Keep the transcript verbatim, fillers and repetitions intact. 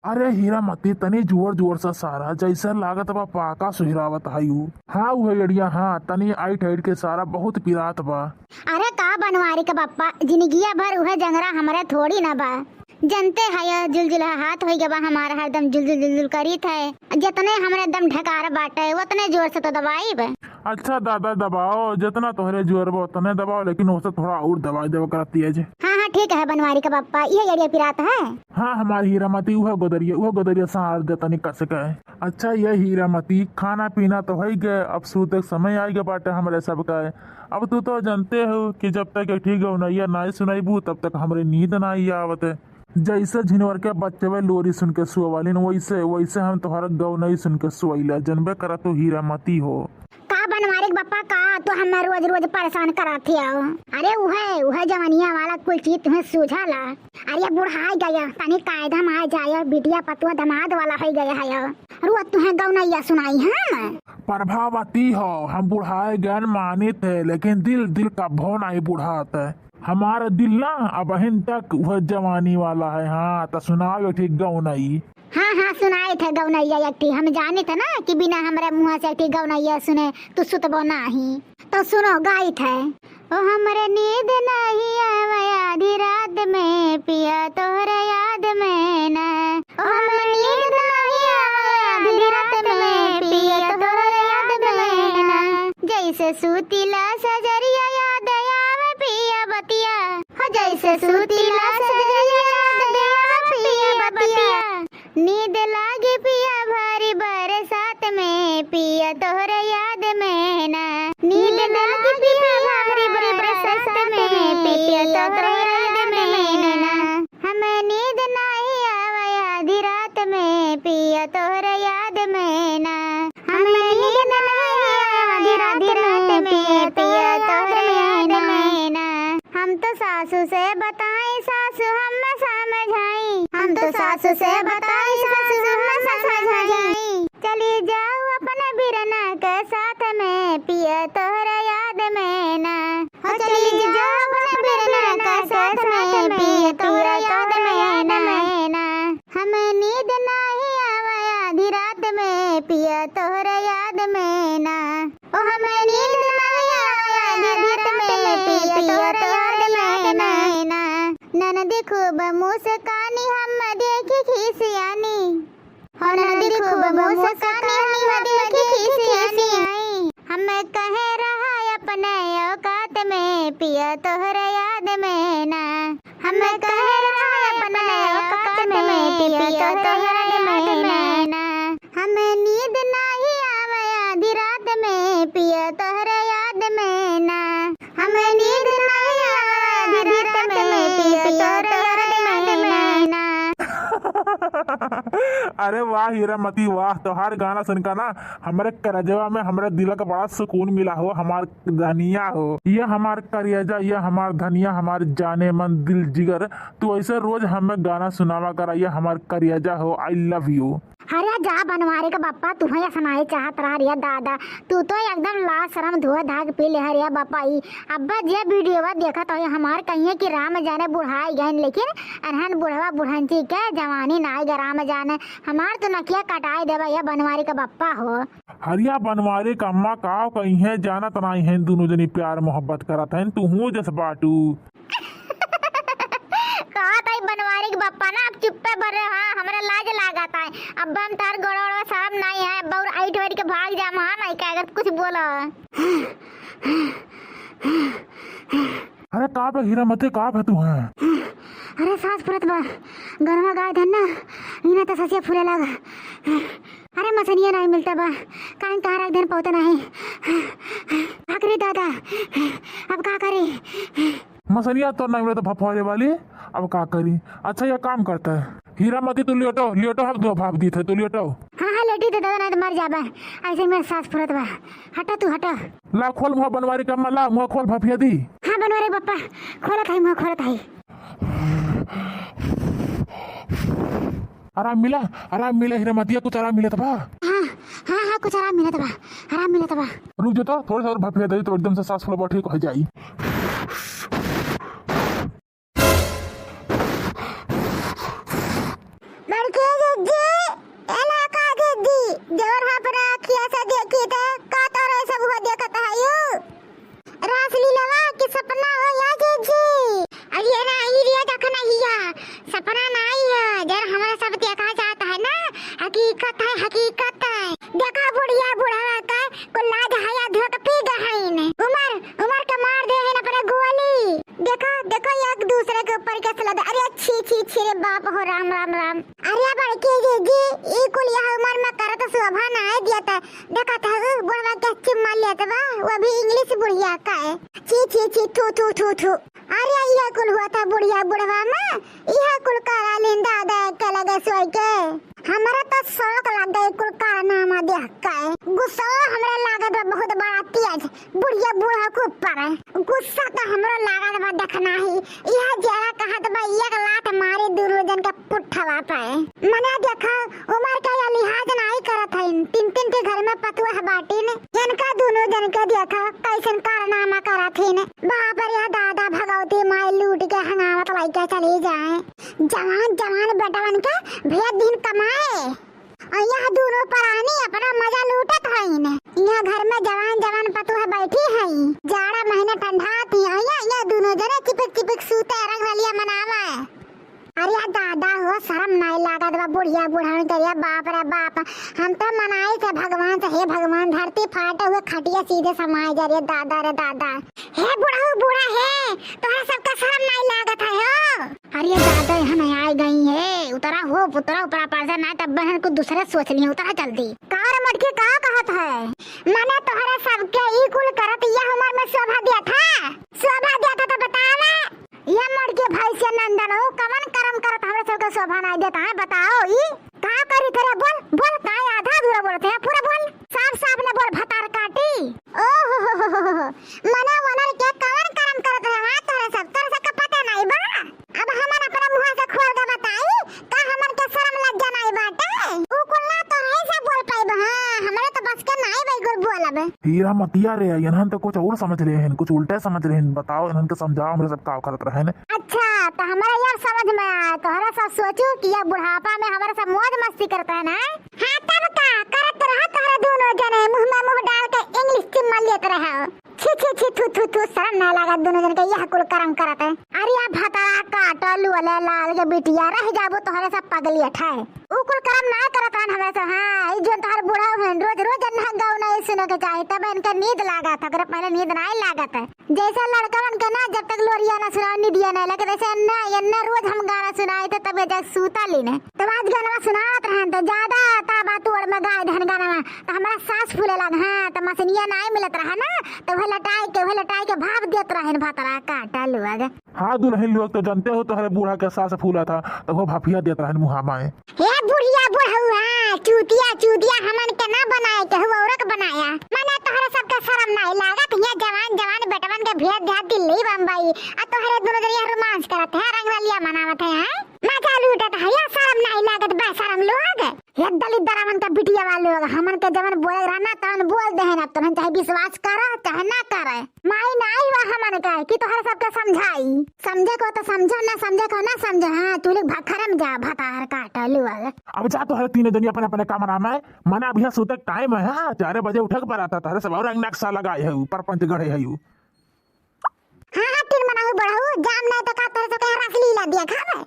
अरे हीरा मती, तनी जोर जोर से सारा, जैसे लागत बा पाका सुहिरावत है उ। हाँ उहे एड़िया, हाँ तनी आइट आइट के सारा, बहुत पिरात बा। अरे का बनवारी के बप्पा, जिंदगिया भर उहे जंगरा हमरे थोड़ी ना बा। जनते है जुलजुल हाथ होई गवा हमारा, हरदम जुलजुल जुलजुल करीत है। जितने हमरे दम ढकार बाटे, उतने जोर से तो दबाइब। अच्छा दादा दबाओ, जितना तोहरे जोर बा उतने दबाओ, लेकिन उसे थोड़ा और दबाई देवा करा तेज। हाँ हाँ ठीक है बनवारी के बप्पा, ये एड़िया पिरात है। हाँ हमारी हीरा मती, उहे गोदरिया, उहे गोदरिया सार दे तनी कस के। अच्छा ये हीरा मती, खाना पीना तो होई गए, अब सूते के समय आई गए बाटे हमरे सबका। अब तू तो जानते हो कि जब तक एक ठीक गौनैया नाई सुनाईबू तब तक हमरे नींद नाई आवत। जैसे झिनवर के बच्चवे लोरी सुन के सोवालिन, वैसे वैसे हम तोहर गौनई सुन के सोइला, जनबे करा तू हीरा मती हो। का बनवारी के बप्पा, का तू हमें रोज रोज परेशान करात हो? अरे उहे उहे जवनिया वाला कुल चीज तुम्हें सूझाला। अरे बुढ़ाई गया, तनी कायदा में आ जाए, बिटिया पतुआ दमाद वाला हो गया है। रोज तुम्हें गौनैया सुनाई हम। प्रभावती हो, हम बुढ़ाए गए मानित है, लेकिन दिल दिल कभो नहीं बुढ़ात है। हमारा दिल ना अबहिन तक वह जवानी वाला है। हाँ तो सुनाओ एक ठीक गौनई। हाँ हाँ सुनाए थे गौनैया एक ठी, हम जाने थे ना कि बिना हमरे मुँह से एक ठी गौनैया सुने तू सुतबो नाही। तो सुनो गाई थे। ओ हमरे नींद नहीं आवे आधी रात में, पिया तोहरे याद में ना। ओ हमरे नींद नहीं आवे आधी रात में, पिया तोहरे याद में ना। जैसे सूतीला सजरिया याद आवे पिया बतिया। हो जैसे सूतीला सजरिया याद आवे पिया बतिया। नींद लागे पिया भारी बरसात में, पिया तोहरे याद में ना। नींद लागे पिया भारी बरसात में, पिया तोहरे याद में ना। हमें नींद नहीं आवे आधी रात में, पिया तोहरे याद में ना। हमें नींद नहीं आवे आधी रात में, पिया तोहरे याद में ना। हम तो सासू से बताई, सासू हमें समझाई। हम तो सासू से बताई, सासू हमें समझाई। चली जाओ अपने बिरना के साथ में, पिया तोहरा याद में ना। हो चली जाओ अपने बिरना के साथ में, पिया तोहरा याद में ना। हमें नींद नहीं आवे आधी रात में, पिया तोहरा याद में ना। ओ हमें नींद नहीं आवे आधी रात में, पिया तोहरा याद में ना। ननद खूब मुस्कानी हम देखी खिसियानी। हो ननद खूब मुस्कानी हम देखी खिसियानी। हम कहे रहा अपने औकात में, पिया तोहरा याद में ना। हम कहे रहा अपने औकात में, पिया तोहरा याद में ना। हमें नींद नहीं आवे आधी रात में, पिया तोहरे याद में ना। हमें नींद नहीं आवे आधी रात में, पिया तोहरे याद में ना। अरे वाह हीरा मती वाह, तोहार गाना सुनकर ना हमरे करजवा में, हमरे दिल का बड़ा सुकून मिला हो, हमार धनिया हो, ये हमार करेजा, ये हमार धनिया, हमार जाने मन दिल जिगर। तू ऐसे रोज हमें गाना सुनावा करा, ये हमार करेजा हो, I love you। अरे जा बनवारी का बप्पा, तुहे सुनाई चाहत रहा रे दादा, तू तो एकदम लाज शरम धोए धाग पी ले रे बप्पा। ई अब्बा जे वीडियोवा देखत हो, हमार कहिए कि राम जाने बुढ़ाई गए, लेकिन अनहन बुढ़वा बुढ़ंची के जवानी नाई गे राम जाने, हमार तो नकिया कटाई देवा ये बनवारी का बप्पा हो। हरिया बनवारी का अम्मा का कहिए जानत नाई हैं, दोनों जनी प्यार मोहब्बत करत हैं, तू हूँ जस बाटू। कहत हई बनवारी के बप्पा ना, अब चुप्पे भरे, हाँ, हमरा लाज लागत है। अब हम तार गोड़वा साफ नहीं है, अब और आइट वाइट के भाग जाम, हाँ, नहीं का अगर कुछ बोला। अरे का बे हीरा मती, का बे तू है? अरे साँस फुरत बा, गनवा गाय धन ना, इना त ससिया फूले लाग। अरे मसनिया नहीं मिलता बा, काहे कहाँ रख देन पौते नहीं। आखिरी दादा, अब का करी? मसनिया तो नहीं मिलता भफोरे वाली, अब का करी? अच्छा ये काम करता है, हीरा मती तू लियोटो, लियोटो हम दो भाप दी थे, तू लियोटो। हाँ हाँ लेटी दे दादा, नहीं तो मर जाबा, ऐसे में साँस फुरत बा। हटा तू हटा। ला खोल मुँह बनवारी का अम्मा, ला मुँह खोल भफिया दी। हाँ बनवारी बप्पा, खोलत है मुँह खोलत है। आराम मिला, आराम मिला हीरा मतिया, कुछ आराम मिलत बा? हाँ हाँ हाँ, कुछ आराम मिलत बा, आराम मिलत बा। रुक जा तो, थोड़ा सा और भफिया दे तो एकदम से साँस फुलबा ठीक हो जाई। हकीकत है, हकीकत है। देखा बुढ़िया बुढ़वा का कुल लाज हया धोक पी गहन। उमर, उमर के मार देहन अपने गोली। देखा, देखा एक दूसरे के ऊपर के सलद। अरे छी, छी, छी रे बाप हो राम, राम, राम। अरे बड़की जीजी, ई कुल यह उमर में करत शोभा नाय दियत। देखत हऊ, बुढ़वा के चुम्मा लेत बा, वो भी English बुढ़िया का है। छी, छी, छी, थू, थू, थू, थू। अरे, इहे कुल होत है बुढ़िया बुढ़वा में, इहे कुल करा लीन दादा के लगे सोई के। हमरा तो शौक लग गई कुल कारनामा देख के। गुस्सा हमरा लागत बा बहुत बड़ा तेज, बुढ़िया बूढ़ा के ऊपर। गुस्सा तो हमरा लागत बा देखना ही, इहे जरा कहत बा एक लात मारी दोनों जन के पुट्ठवा पे। मने देखा, उमर के या लिहाज नाई करत हइन। तीन तीन के घर में पतुआ बाटिन। इनका दोनों जन के देखा, कैसन कारनामा करत हइन। बाप रे दादा, भगवती माई लूट के हंगावत लइके चली जाए। जवान जवान बेटवन के भेज दिन कमाए। और यह दोनों परानी अपना मजा लूटत हइन। यहाँ घर में जवान जवान पतुआ बैठी हई। जाड़ा महीना ठंडा थी। और यहाँ, यहाँ दोनों जने चिपक चिपक सूते, रंग रलिया मनावे। अरे दादा हो, शर्म नाई लागत बा बुढ़िया बुढ़ावन के? अरे बाप रे बाप, हम तो मनाई से भगवान से, हे भगवान, धरती फाटे हुए खटिया सीधे समाए जा। रे दादा, रे दादा। हे बुढ़ऊ बूढ़ा हे, तोहरा सबका शर्म नाई लागत है हो? अरे दादा, यहाँ नहीं आए गई है, उतरा हो, उतरा ऊपरा पर से, ना तब बहन कुछ दूसरे सोच लिए, उतरा जल्दी। का रे मोटकी, का कहत है? मने तोहरा सबके ई कुल करत यह उम्र में शोभा दिया था? शोभा दिया था तो बतावा। ये मोटकी भैंसिया नंदन हो, कवन करम करत हमरे सबके शोभा नाई देता है, बताओ ई? का करी तेरे, बोल, बोल, काहे आधा अधूरा बोलत है, पूरा बोल, साफ साफ ने बोल, भतार काटी। ओहो हो हो हो हो हो। मने वनर के कवन करम करत रहे, हाँ, तोरे सब, तोरे सब के पता नाई बा। अब हमन अपने मुँह से खोल के बताई, का हमन के शर्म लज्जा नाई बाटे? उ कुल ना तोरे से बोल पाइब, हाँ, हमरे तो बस के नाई बा ई कुल बोलब। हीरा मतिया रे, इन्हन तो कुछ और समझ रहे हैं, कुछ उल्टा समझ रहे हैं। बताओ, इन्हन के समझाओ, हमरे सब का करत रहे हैं। अच्छा, तो हमरा यार समझ में आया, तोहरा सब सोचू कि ये बुढ़ापा में हमारे सब मौज मस्ती करता है ना? हाँ, तब का करत रहा तोहरा दोनों जने मुँह में मुँह डाल के English चुम्मा लेत रहा। छी, छी, छी, थू, थू, थू, शर्म ना लागत दोनों जन के यह कुल करम करत है। अरे या भतरा काटल वाले लाल के बिटिया, रह जाबो तोहरे सब पगली अठाए। उ कुल करम ना करत रहन हमें से, हाँ, ई जो तोहर बूढ़ा हुए, रोज, रोज अन्ना गाँव नहीं सुने के चाहे, तब इनके नींद लागत है, ओकरे पहले नींद नहीं लागत है। जैसे लड़कवन के ना, जब तक लोरिया ना सुनाओ, निदिया ना लगे, वैसे एन्ने, एन्ने रोज हम गाना सुनाई थे, तब ये जब सूता ली ने। तब आज गाना सुनावत रहन, तो ज्यादा ताबा तोड़ में गाय धन गाना, तो हमारा सांस फूले लग, हाँ, तो मसनिया नाई मिलत रहा ना, तो वह लटाई के, वह लटाई के भाप देत रहन भतरा काटा लोग। हाँ दुल्हन लोग, तो जानते हो तोहरे बूढ़ा के सांस फूला था, तो वो भाफिया देत रहन मुहा माए। हे बुढ़िया बुढ़ऊ, हाँ, चूतिया, चूतिया हमन के ना बनाए, केहू औरक बनाया। मने तोहरे सबके शरम नाई लागत? ये जवान, जवान बेटवन के भेज दिया दिल्ली, बम्बई, आ तोहरे दोनों जरिया रोमांस करत है, रंगरलिया मनावत है, हैं? मजा लूटत है, ये शरम नाई लागत, बेशरम लोग। ये दलित दरावन का बिटिया वाले लोग, हमन के जवन बोले रहना, तवन बोल दे हैं, अब तुमन चाहे विश्वास करो, चाहे ना करे। माई नाई हुआ हमन का कि तोहरे सबके समझाई। समझे को तो समझो, ना समझे को ना समझो। हाँ, तू लोग भखरम जा, भतार काटा लोग। अब जा तोहरे तीनों जनी अपने अपने कमरा में, मना अभी सूते के टाइम है। हाँ, चार बजे उठे के पड़ा था, तोहरे सब और रंग नक्शा लगाए है, ऊपर पंच गढ़े है यू। हाँ, हाँ, तीन मनाऊ बढ़ऊ, जाम नहीं तो का तोहरे सबके यहाँ रासलीला दिया खावे।